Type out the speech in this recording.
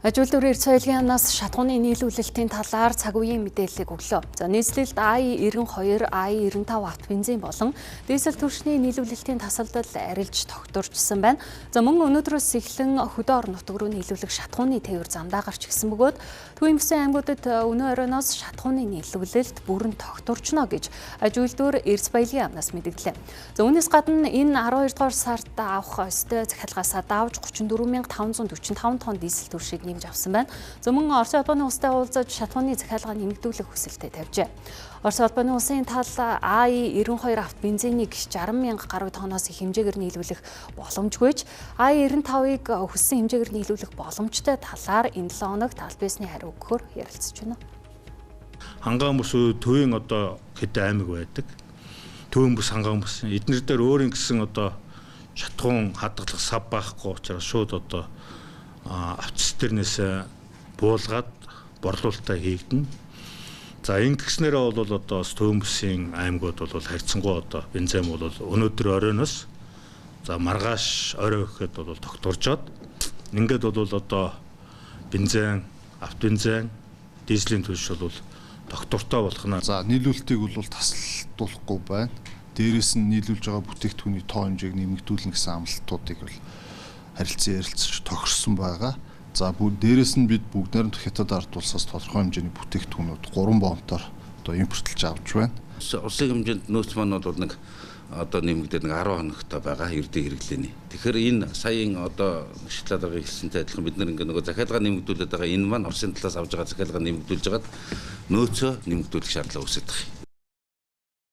Аж үйлдвэрийн эрдэс соёлын яамнаас шатхууны нийлүүлэлтийн талаар цаг үеийн мэдээллийг өглөө. За, нийслэлд I-92, I-95 автобензин болон дизель түвшний нийлүүлэлтийн тасалдал арилж тогтворчсон байна. За, мөн өнөөдрөөс эхлэн хөдөө орон нутг руу нийлүүлэх шатхууны тээвэр замдаа гарч ирсэн бөгөөд Төвийн бүсийн аймагуудад өнөө оройноос шатхууны нийлүүлэлт бүрэн тогтворчно гэж аж үйлдвэр эрдэс баялагын яамнаас мэдэгдлээ. За, үүнээс гадна энэ 12 дугаар сард авах ёстой захиалгаасаа давж 34,545 тонн дизель түвшийг нэмж авсан байна. За, мөн Оросын холбооны улстай уулзаж шатхууны захиалга нэмэгдүүлэх хүсэлтээ тавьжээ. Оросын холбооны улсын тал I-92 автобензинийг 60 мянга гаруй тонноос их хэмжээгээр нийлүүлэх боломжгүй ч I-95-ыг хүссэн хэмжээгээр нийлүүлэх боломжтой талаар энэ 7 хоногт аль биесний хариу өгөхөөр ярилцж байна. Хангаан бүс төвийн одоо хэдэн аймаг байдаг. Төвийн бүс, Хангаан бүс эднэр дээр өөрийн гэсэн одоо шатхуун хадгалах сав байхгүй учраас шууд одоо автоцистернээс буулгаад борлуулалтаа хийгдэнэ. За, ингэснээрээ бол одоо төвийн бүсийн аймагуд бол харьцангуй одоо бензин бол өнөөдөр оройноос за маргааш орой гэхэд бол тогтворжоод ингээд бол одоо бензин, автобензин, дизелийн түвш бол тогтвортой болох нь. За, нийлүүлэлтийг бол таслуулахгүй байна. Дээрээс нь нийлүүлж байгаа бүтээгдэхүүний тоо хэмжээг нэмэгдүүлнэ гэсэн амлалтуудыг бол харилцан ярилцаж тохирсон байгаа. За, дээрээс нь бид бүгд найрамдах Хятад ард улсаас тодорхой хэмжээний бүтээгдэхүүнүүд 3 бомтоор одоо импортлж авч байна. Улсын хэмжээнд нөөц маань бол нэг одоо нэмэгдээд нэг 10 хоногтой байгаа эрдийн хэрэглээний. Тэгэхээр энэ саяын одоо шилтлаа даргын хэлсэнтэй адилхан бид нар ингээ нөгөө захиалга нэмэгдүүлээд байгаа энэ маань Оросын талаас авж байгаа захиалга нэмэгдүүлж байгаад нөөцөө нэмэгдүүлэх шаардлага үүсэж байгаа юм.